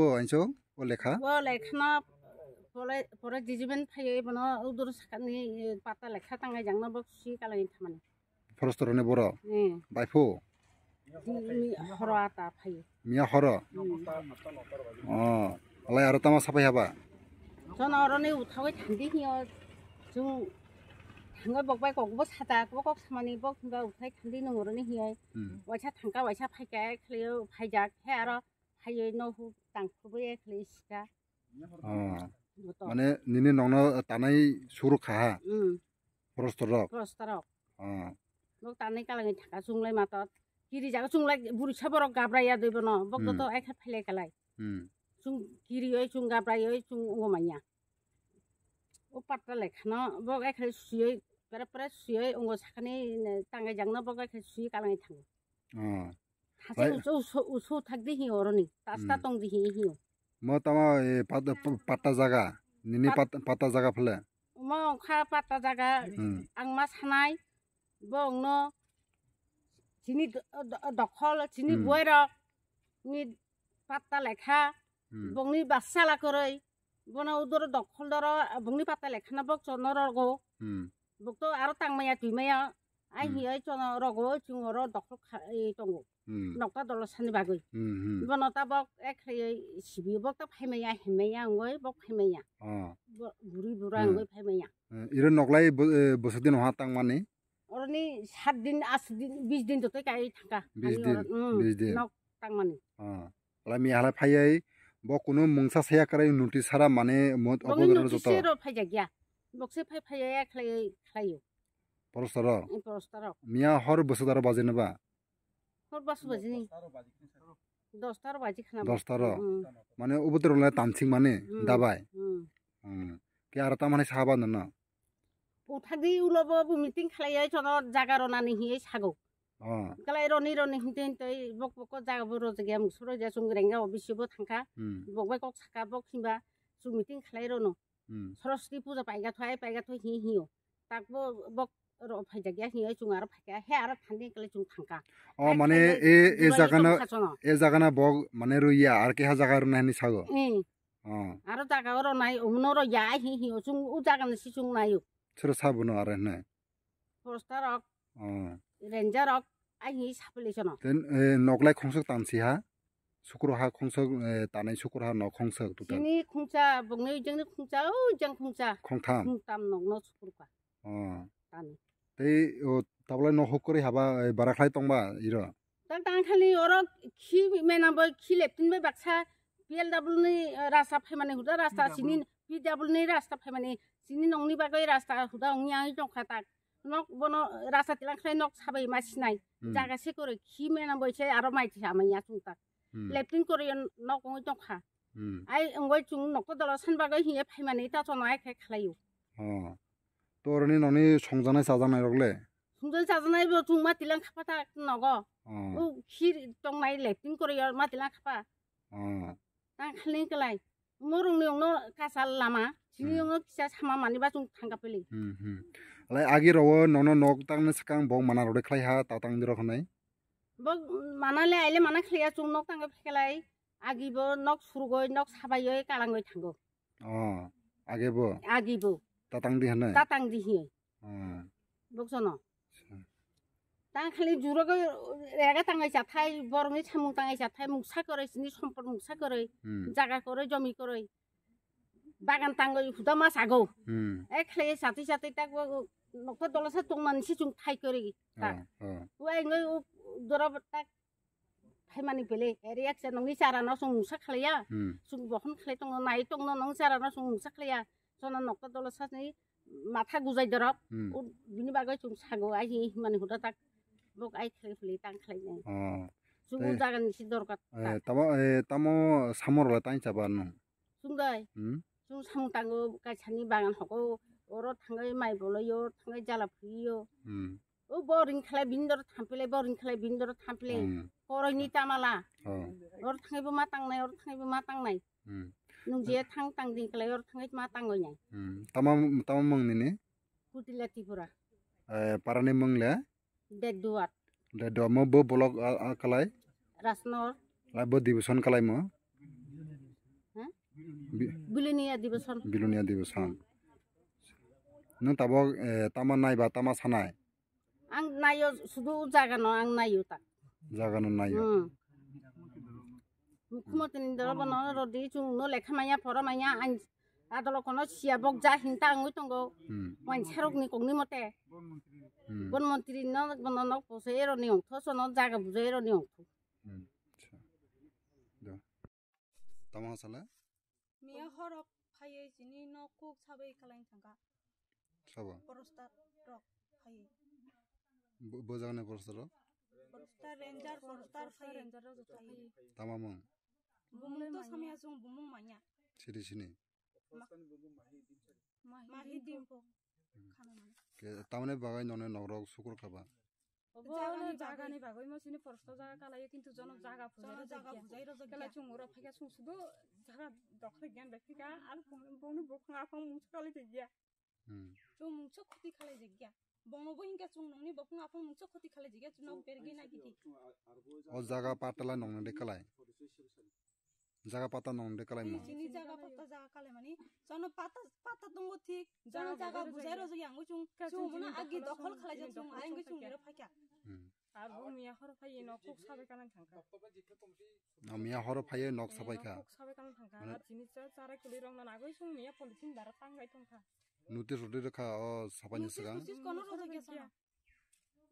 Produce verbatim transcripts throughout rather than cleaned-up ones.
O, aiso, o lekha? O lekhano pore, pore judgment phaiyo, bono udur sakani, eh, pata lekha tangai jangno bok si kalai thamani. Forest roni boro? Hmm. Baiphu? Ni horo ata phaiyo. Miya horo? Hmm. Oh, alai aro tama sapai haba? Jono oroni uthawi thandi hiyo, jung thangoi bok bai kok bo sata, kok kok samani bok ba uthai thandi nung oroni hiyo. Hmm. Waisa thangka, waisa phaika, khlayo phaijak, he aro phaiyo no hu tang khubui khlai sika. Oh. Boto. Mane nini nokno tanai suru kha ha? Hmm. Prostor rok? Prostor rok. Oh. Nok tanai kalangni thaka chunglai matot. Kiri jaga chunglai buri saborok gabra ya doi bono. Bok Hmm. to ekha phailai kalai. Hmm. Chung kiri oi chung gabra oi chung ungo manya. O patta lekhano bok ekha suyoi pere pere suyoi ungo sakani tangai jangno bok ekha suyoi kalangni thango. Oh. Hase Bai- usu, usu, usu thak di hi oroni. Tasta Hmm. tong di hi hi. Mo tama, eh, pat-, p-, patta jaga. Nini Pat- pat-, patta jaga phale. Mo kha patta jaga. Hmm. Ang ma sanai. Bo ongno chini do-, do-, dokhol, chini Hmm. boirok ni patta lekha. Hmm. Bongni basala koroi. Bono udoro dokhol doro, bongni patta lekhana bok chono rogo. Hmm. Bok to aro tangmaya twimaya. Ai Hmm. hi ai chono rogo, chung oro dokhol kha-, e tongo. Hmm. Nokta dolo sani bagwi. Hmm, hmm. Bono tabok ek khlaiwi sibi bok ta phaimaya, hemmaya wngwi bok phaimaya. Oh. Bo-, buri bura Hmm. wngwi phaimaya. Eh, iro noklai bo-, eh, bwswk din ha tangmani? Oroni sat din, ash din, bis din joto kai thangka. Bis Ani din, oro, mm, bis din. Nok tangmani. Ah. Alai miya halai phaiwi bo kunu mungsa saya kwrwi notice sara mane mo-, Bokni obo notice joto. Se ro phaijakya. Bokse phai phaiya khlai khlaio. Porostaro? Eh, porostaro. Miya hor bwswk daro baje neba? Hor bas bajini. Dosta ro baji khana. Dosta ro? Mm. Mane obo toro le tamsing mane Mm. dabai. Mm. Mm. Ke aro tamani sahaba nono? Uthadi ulo bo, bo meeting khlaiya chono jaga ronani hiye sago. Oh. Kalai roni roni hinte hinte bok bok jaga bo rojagya musoro ja sung rengga obisi bo thangka. Hmm. Bok bai kok saka bok himba sung meeting khlai rono. Hmm. Saraswati puja paiga thoi, paiga thoi hi hiyo. Tak bo bok ro phaijagya hiyo chung aro phaikya he aro thandi kale chung thangka. Oh, mane e, e jagana, e jagana bok mane ruya ar keha jaga runa hini sago. Hmm. Oh. Aro jaga oro nai, umno oro ya, ai hi hi, o chung, u jaga ni si chung naio. Sero sabuno aro hwnwi? Forester rok, Oh. Ranger rok, ai hi sapili sono. Then, eh, noklai khongsok tansi ha? Sukro ha khongsok, eh, tanai sukro ha nok khongsok total? Chini khungsa, bongni jengni khungsa, o jeng khungsa. Khongtham? Khungtam nokno sukro ka. Oh. Tani. Tei o tabla no huk kwrwi haba, eh, bara khlai tongba iro? Tak tang khani oro khi mena bo khi leptin bai baksa P L W ni, eh, rasta phaimani huda rasta P W. Chini P W ni rasta phaimani chini nongni bagwi rasta huda ongya tongkha tak. Nok bono rasta tilang khlai nok sabai ma sinai. Hmm. Jaga se kore khi mena bo se aro mai tisa mai ya chung tak. Hmm. Leptin kore nok ongwi tongkha. Hmm. Ai ongwi chung nok to dolo san bagwi hiye phaimani ta chono ai khe khlaio. Oh. Torni noni songjanai chajanai rok le? Songjanai chajanai bo chung ma tilang khapa ta nogo. Oh. U khir tongnai leptin kore yo ma tilang khapa. Oh. Tang khali kalai. Morung ni ongno kasal lama. Chini Hmm. ongno kisa sama mani ba chung thangka pili. Hmm, hmm. Lai agi rogo nono nok tang ni sakang bok mana rode khlai ha ta tang dirok hanai. Bok mana le aile mana khlai ya chung nok tang khlai. Agi bo nok surgoi nok sabai oi kalang oi thango. Oh, age bo? Agi bo. Tatang di hane? Tatang di hi. Oh. Boksono. Acha. Tang khali juro go rega tangai chathai, borongni samung tangai chathai, muksa koroi, sini sompor muksa koroi, Hmm. Jaga koroi, jomi koroi. Bagan tangoi huda ma sago. Hmm. Ek khlai chatai chatai tak bo nokta dolosa tongman si chung thai koroi. Tak. Oh, oh. Uai ngoi u doro tak phaimani pele, ere eksa nongni chara no chwng mungsa khlaiya, Hmm. chwng bohon khlai tongno, nai tongno nong chara no chwng mungsa khlaiya, chwngno nokta dolo sasni matha gujai dorop, Hmm. O bini bagwi chwng sago, ai hi himani huda tak, bok ai khlai phili tang khlai nai. Oh. Chwng o Tei, jaga ni si dorkar eh, tak. Tamo, eh, tamo samoro le tang chaba no? Chwng dai. Hmm? Chwng samung tango, kaisani bagan hogo, oro thangwi mai boloi, oro thangwi jala phuiyo. Hmm. O boring khlai bini doro thampilai, boring khlai bini doro thampilai. Hmm. Koroi ni tamala. Oh. Oro thangwi bo ma tangnai, oro thangwi bo ma tangnai. Hmm. Nung je thang tang din khlai, oro thangwi ma tangoi nai. Hmm. Tama, tama mung nini? Kutila Tripura. Eh, parani mung le? Deduat. Deduat mo bo block a, a kalai? Rasnor. Lai bo division kalai mo? Bi- Bilonia Division. Bilonia Division. Nung tabok, eh, tama nai ba tama sanai? Ang nayo sudu jaga no ang nayo ta. Jaga no nayo. Hmm. Mukhumo tini doro bono rodi chung no lekha maya pora maya ang adolo kono siya bok ja hinta angwi tongo. Hmm. Wan sarok ni kongni mote. Hmm. Bon montri no bono nok pose ero ni ongtho sono jaga bujo ero ni ongtho. Hmm. Acha. Do. Tamo sala? Miya horok phaiwi chini nok kuk sabai kalai thangkha. Sabo? Prostar rok phaiwi. Bo, bo jagani prostar rok? Prostar ranger, prostar phaiwi. Ranger rok joto phaiwi. Tama mung? Bumung to samya chung bumung manya. Siri sini? Ma-, mahi dimpo. Hmm. Khana mani. Ke, tamani bagai none nok rok sukur kaba? Obo jagani jagani bagwi mo sini prosto jaga kalaio, kintu jono jaga phujai rw jaga phujai rw kala jaga. Chung oro phaikha chung sudu jaga dokhre gyan bai phika, ar bongni bokong aphang mungsa khalai tei gya. Hmm. Chung mungsa khoti khalai jagya. Bongno bo hinka chung nongni bokong aphang mungsa khoti khalai jagya, chung nok bergi na giti. O jaga patala nongni de kalai. Jaga pata nong de kalai mo. Chini jaga pata jaga kalai mani. Jono pata, pata tongo thik. Jono jaga bujai rw yang chung. Chung muna agi dokhol khalai jak chung, aing chung niro phaikha. Hmm. Ar bo miya horo phai nok kuk sabai kanan thangkha. O miya horo phai nok sabai kha. Nok kuk sabai kanan thangkha. Mane ar chini cha chara kuli rok na nagoi chung miya polythene bara tangai tongkha. Notice rwdi rwkha o sapaini swkang. Notice kono rwjakya sana.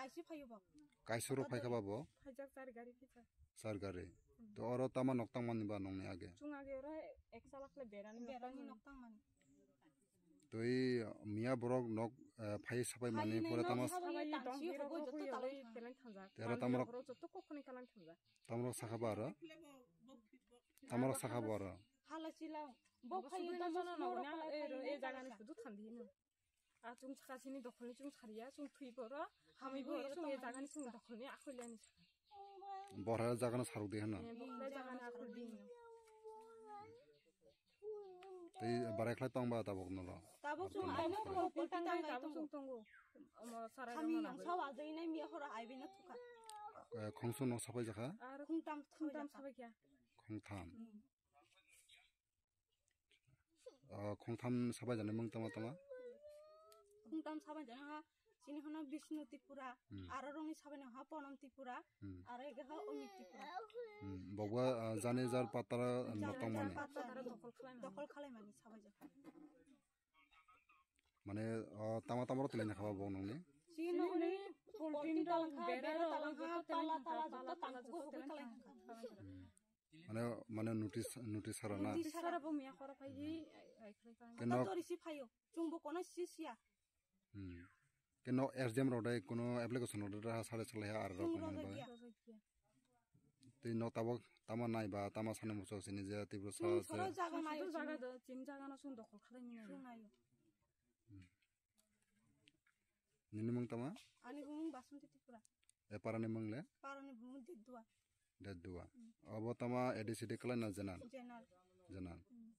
Aisi phaio bo. Kaisa rok phaikha ba bo? Phaijak char gari phaijak. Char gari. Hmm. To oro tama nok tangmani ba nongni age? Chung age oro ek chala khle berani nok tangmani. Twi miya borok nok, eh, phai sapai mani pore tama sabai tangsi hogo joto talai thang. Tero tama rok joto kokoni talai thang. Tama rok sakha ba aro? Tama rok sakha ba aro? Hala chila. Bo phaio tama jono nok na e jagani sudu thandi hino. A chung saka sini dokhol ni chung sariya, chung thwi boro, hamwi boro, chung e jaga ni chung dokhol ni akhoi lani saka. Borha jaga no saruk di hano. Eh, borha jaga ni akhoi di hino. Tei barai khlai tong ba tabok no ro. Tabok chung ano tabok polti tangai tabok chung tongo. Omo sarai kami no nang sawa jai nai mi horo ai bina thuka. Eh, khongsu no sapai jakha? Ar khungtam, khungtam sapai kya? Khungtam. Hmm. Ah, khongtham sabai jani mung tama tama? Khongtham sabai jani ha, chini hano Bishnu Tripura, hmm, aro rongni sabai no ha Ponam Tripura, hmm, aro ega ha Omit Tripura. Hmm, bokba, ah, jani jar patara no tong mani. Patara dokhol khlai mani. Dokhol khlai mani sabai jani. Mane, ah, tama tama ro telai na khaba bok nongni? Chini nongni poltin talang kha, bera talang kha, pala tala joto tangkugo hogwi talang kha. Hmm. Mane, mane notice, notice sara na? Notice sara bo miya khoro phai hi, ai, ai, khlai kha. Keno to risi phaio, chwng bo kono si siya. Hmm. Keno S D M rok dai kono application rok dai ha sare chalai ha ar rok kono dai. Tei no tabok tama nai ba tama sani muchung sini je Tripura sa. Chwng soro jaga nai, jaga do, chini jaga no chwng dokhol khalai ni nai. Chwng nai. Hmm. Nini mung tama? Ani bumung Basanti Tripura. E parani mung le? Parani bumung Dedua. Dedua. Hmm. Obo tama A D C D kalai na jenar? Jenar. Jenar. Hmm.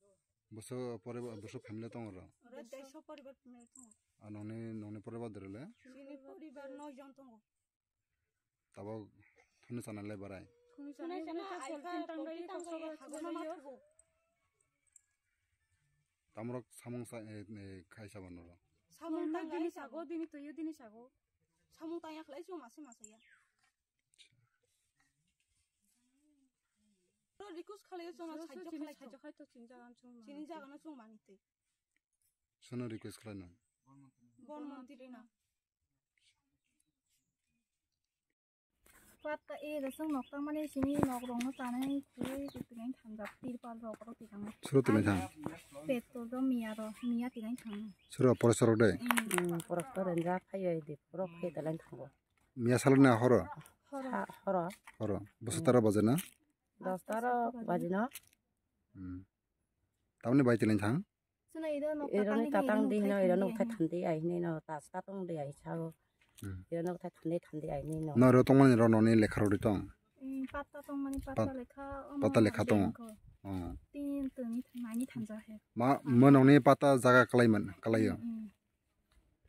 Boso poribar, boso family tongo ro? Oro daiso poribar family tongo. A nongni, nongni poribar dere le? Chini poribar noi jon tongo. Tabok thuni chana le barai? Thuni chana ai kha, poltin tangwi kok sobo hagona ma thugo. Tamrok samung sa, e, e, khai sabo noro. Samung tang dini sago, dini tuyo dini sago. Samung tang ya khlai chuma se masa ya. Ro request khalai chuma sajjo khalai to. Sajjo khai to chini jaga chuma. Chini jaga no chuma ni te. Sono request khlai no. Bon montri na. Patta e da song nok tang mani sini nok rong no tanai khe tinai thangjak tirpal rok rok tinai. Suro tinai thang. Petto do miya ro miya tinai thang. Suro porosor rok de. Hmm, porosor renja phai oi de porok khe tinai thango. Miya salo na horo. Horo. Horo. Horo. Boso tara baje na? Dos tara baje na. Hmm. Tamni bai tinai thang. Iro ni tatang di hino, iro nuk thai thandi ai hini no, tas tatong di ai sao. Hmm. Iro nuk thai thandi thandi ai hini no. No, iro tongmani ro noni lekha rodi tong. Hmm, patta tongmani patta lekha, patta lekha tong. Oh. Tin tuni mani thanja he. Ma, mo nongni patta jaga kalai man, kalai yo. Hmm,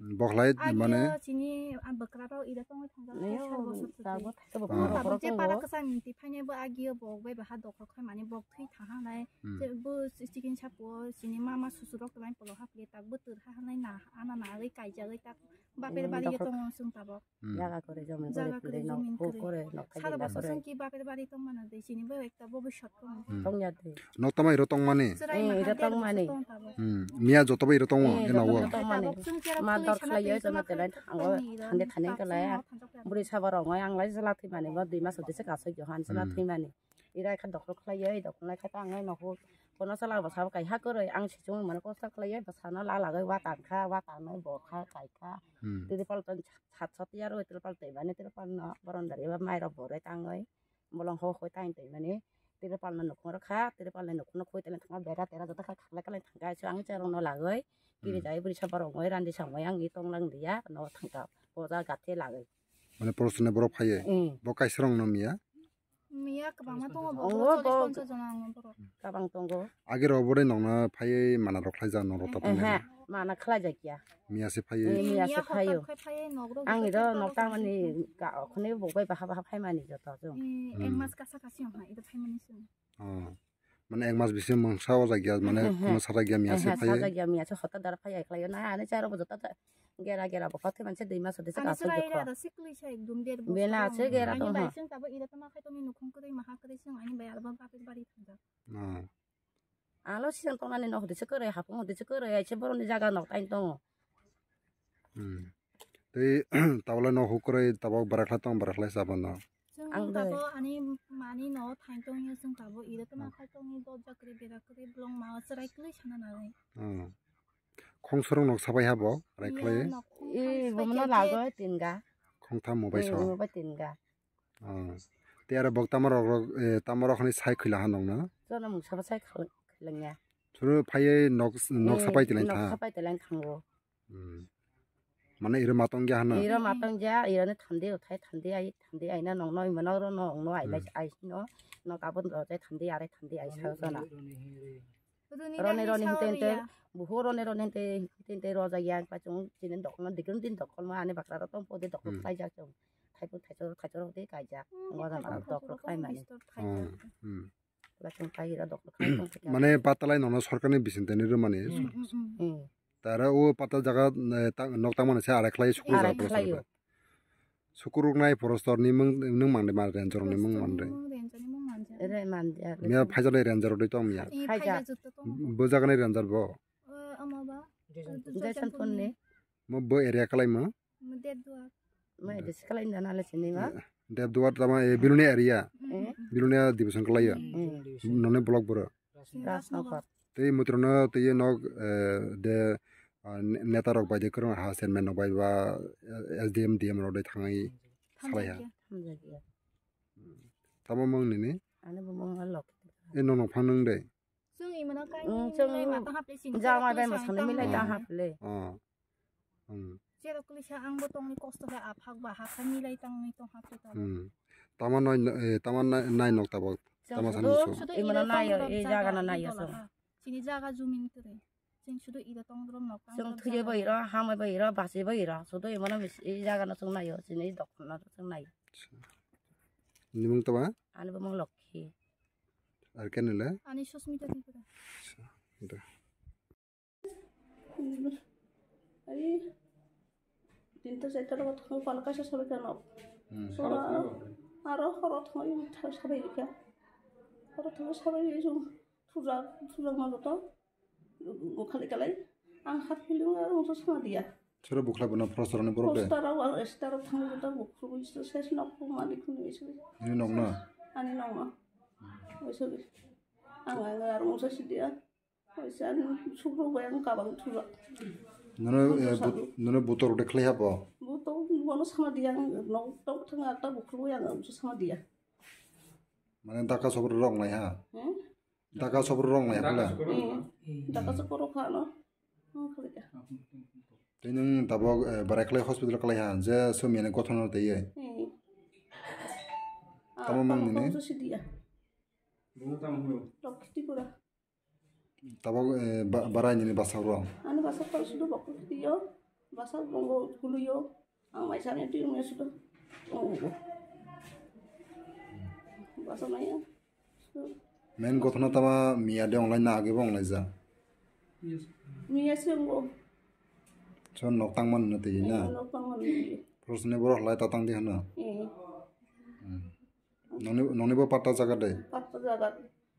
hmm. Boklai mane? Agio chini, ah, bwkrarok ida tongwi thangjak, Ayo, sat bosor tabuk thwkhe. Tabuk Ah. Tabuk je para kwcham twi phainai bo agio bo bai baha dokhor khai mani bok thwi thaha nai. Hmm. Je bo chicken sapo chini mama susurok twlai polo hapli tak bo twrha hanai na ana na wi kaijagwi tak bapir Hmm, bari dokhor tongo chwng tabuk. Hmm. Jaga kore jomin kore Jaga kore pile nok jomin ho kore. Kore nok khai Sara dena bosor kore. Chwng ki bapir bari tongmano de chini bo ekta bo bwswk tongo. Hmm. Tongya de. Nok tama iro tongmani? Chwrai Eh, maha iro der bosor tongmani. Tong tabuk. Hmm. Miya joto bo iro tongo, Eh, eno joto o. Tongmani. Tabuk chwng kera Ma twi dor sana khlaiyo twi jono sana telai khlai thango, tongni iro. Thande thani Tabuk khlai. Chwng ma thangjak ya. Bwrwi sabo rong oi ang lai jela thwimani bo dui mas ode se kasoi johan jela Hmm. thwimani. Ira kha dokhor khlaiyo, dokhor lai kha ta ang lai nogo. Kono sala bo sabo kai ha kwrwi ang sichung mane kosto khlaiyo, bwsano la lagoi wa tang kha, wa tang nai bo kha kai kha. Hmm. Tiri pal ton sat sat yar oi, tiri pal tei bani, tiri pal no boron dari ba mai rok bo re tang oi. Bolong ho hoi tain twi mani, tiri pal no nukhung rok kha, tiri pal ni nukhung no khoi tele thangma bera tera joto kha khaklai khaklai thang kha, so ang cherong no lagoi, kiri Hmm. jai bwrwi sabo rok oi randi samoi ang ni tong lang dia, no thang kha, boja gathe lagoi. Mane porosne borok phaiye, Hmm. bo kaisa rong no miya? Miya kwbangma tongo bo, Oh, bo bo. Cholish ponchas jona ang borok. Kabang tongo. Age rok bo de nokna phaiye mana rok khlai jak norok ta Eh, tongmani. He. Mana khlai jak ya. Miya se phaiye. Eh, miya se Miya phaio. Hotar khai phaiye, nok rok Ang joto iro twi nok parok tangmani tong. Ka okhone bo bai baha baha phaimani joto chwng. Eh, ek Hmm. mas kasa kasi ong ha, ito phaimani chwng. Oh. Mane ek mas bisi mungsa o jak ya, mane Eh, eh. Kono sajak ya miya Eh, se he, phaiye. Sajak ya miya se hotar dara phai ai khlaio na, ani charo bo joto ta gera gera bo kothe manse dui mas ode se Ani kasoi chwrai jokho. Ra da sikli sa ekdum der bosor Bena ong. Se gera Ani tong bai ha. Chwng tabo iro tama khai tongni nukhung kwrwi maha kwrwi chwng ani bai alba bapir bari thangjak. Oh. Alo siyan tongnani nok hwdwse kwrwi, hapung hwdwse kwrwi, aise borokni jaga nok tain tongo. Hmm. Tei tabole nok hukrwi tabok bwrakhlai tong, bwrakhlai sabo no. Chwng Ang bai. Tabo ani mani no thain tongya chwng tabo iro tama Hmm. khai tongni dojak kwrwi, bera kwrwi, bolong ma chwrai kwrwi sana nanai. Hmm. Khongsorok nok sabai ha bo, rai khlai. Iya, nok khong Eh, khai bomno sabai lago khe. Tinga. Khongtham mo bai Eh, so. Mo bai tinga. Oh. Tei aro bok tamo rok rok, eh, tamo rok hwnwi sai khwla ha nokno? Jono mungsa bo sai khwla-, khwlangya. Suru phaiwi nok, nok Eh, sapai tilang nok tha. Sapai tilang thango. Hmm. Mane iro matong ya hano? Iro matong ya, iro ni thandi uthai, thandi ai, thandi aina nokno, imano oro nokno ai, Hmm. Ai no, nok abon rojai thandi are thandi ai sa jona. Roni Roni roni roni sao hinte hinte, riya. Buho roni roni hinte hinte rojak ya, pa chung chini dokno digrun din dokol ma ani bakra ro tong podi dokol Hmm. Khlai jak chung. Thaipu thaichor thaichor hodi kaijak. Hmm, Ngoda thaichor mara thaichor dokol khlai mani. Disturb khai Hmm. Jak. Hmm. Ba chung kai ra dokol khlai tong khe. Mane patalai nono sorkarni bising tani rwmani. Hmm, hmm, hmm. Hmm. Tara o patal jaga, eh, ta-, nok tangmani se arai khlai sukru Arai jaga khlaio. Sukru nai porostor ni mung, nung mangde ma ranger ni mung mangde. Ranger ni mung manja. Ere manja. Miya phaijak nai ranger doi tong miya. I Phaijak. Phaijak jotto tong. Bo jaga nai ranger bo. Eh, ama ba? Jason Jason Phone ni. Mo bo area kalai mo? Mo Debduar. Mo area kalai na nale sini ma? Debduar tama, eh, Bilonia area. Mm. Eh? Bilonia division kalai ya. Mm. None block boro. Rajnagar. Tei mutrano tei nok, eh, de, ah, ne-, neta rok bai de kwrwng ha chairman rok bai ba, eh, S D M, D M rok de thangwi salai ha. Thamjakya. Thamjakya. Tamo mung nini? Ani bo mung lok. E nong nong phang nung de? Chwng imano kai Mm, chwng nai ma tang haple sini jamai bai chwng masani tang milai ma. Tang haple. Oh. Hmm. Chero kulisa ang bo tongni kosto khe aphak ba hakha milai tangni tong hapte tabo. Hmm. Tama nai, eh, tama nai, nai nok tabok. Chwng Tama sani sudo, so. Sudo imano iro nayo, tong e rok jaga jaga no nayo dola so. Ha. Chini jaga jumin kwrwi. Chwng sudo iro tong rok nok tang Chwng rok thuye jaga bai no. Ro, hamai bai ro, basi bai ro. Sudo imano mis-, e jaga no chwng nayo, chini dokno chwng nayo. Nimung tama? Ani bo mung Lokhi. Ar kenile? Ani Susmita Tripura. Acha, ito. Ai, tinta chaita rok thangwi pala kaisa sabai kha nok. Hmm. Oro aro horo thangwi sabai kha. Horo thangwi sabai kha chwng thuja, thuja ma joto. Khali kalai. Ang hat feeling aro mungsa sama dia. Sero bukla bono poster ni borok de. Poster rok aro star rok thangwi joto bukhuk se nok mani khunu ese. Ini nok na? Ani nok na. Oiso. Ang, ang aro mungsa si dia. Oiso, ang sukrok bai ang kabang thuja. Nono, eh, but-, nono butor de khlai habo? Butor bono sama dia, ang nok tok thang ta bukhuk yang ang sama dia. Mane daka sobor rok nai ha? Hmm? Daka sobor rok nai ha pula? Hmm. Daka sobor rok ha no. Hmm, khlai ka. Tei nwng tabok, eh, barai khlai hospital khlai ha, je somya ni gothon no tei ye. Hmm. Tamo mang nini? Tamo mang nini? Rok khiti pura. Tabok, eh, ba-, barai nini basa rok? Ani basa rok sudu bokol khiti yo. Basa bongo kuluyo. Ang mai sani twi wngya sudo. Oh. Basa maya. Main gothona tama miya de onglai na age bo onglai ja. Miya se ngo. So nok tang man na twi na. Nok tang man. Prosne boro lai ta tang di hana. Eh. Hmm. Noni, noni bo patta jaga de. Patta jaga.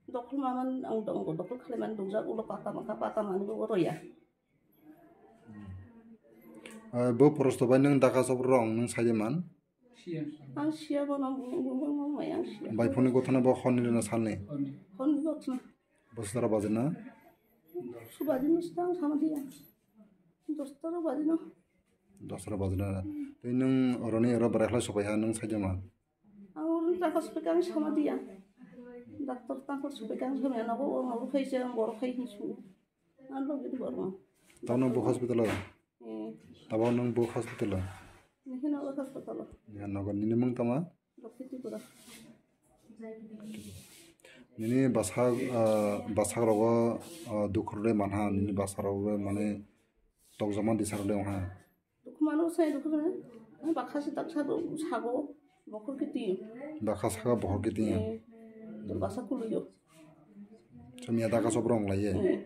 Dokol maman ang dong dokol khali man dong jak ulo patta maka patta man go roya. Eh, bo prosto bai nung daka sop rong nung sai man. Ang siya bo nang bung bung bung bung mai ang siya. Bai phone gothona bo honni rena salni. Honni gothona. Bosdara bajana. Subadi nustang sama dia. Dostara bajana. Dostara bajana. Tei nung oroni oro berai khlai sopai ha nung sai man. Ang oro tangkol sopai khe ang sama dia. Doctor tangkol sopai khe ang sama nogo oro nogo khai se ang boro khai hinsu. Ang logi di boro. Tamo bo hospital o? Eh. Tamo nung bo hospital o? Nihino hospital o. Ya nogo nini mung tama? Lokhi Tripura. Nini basa, ah, basa rogo, ah, dukhu rwlai manha nini basa rogo mane tokjama disa rwlai wngha. Dukhu mano sai dukhu mano. Bakha se tak sago, sago, bokhor kiti. Bakha sago, bokhor kiti. Eh, basa kuluyo. Chamiya daka sobrong lai ye. Eh.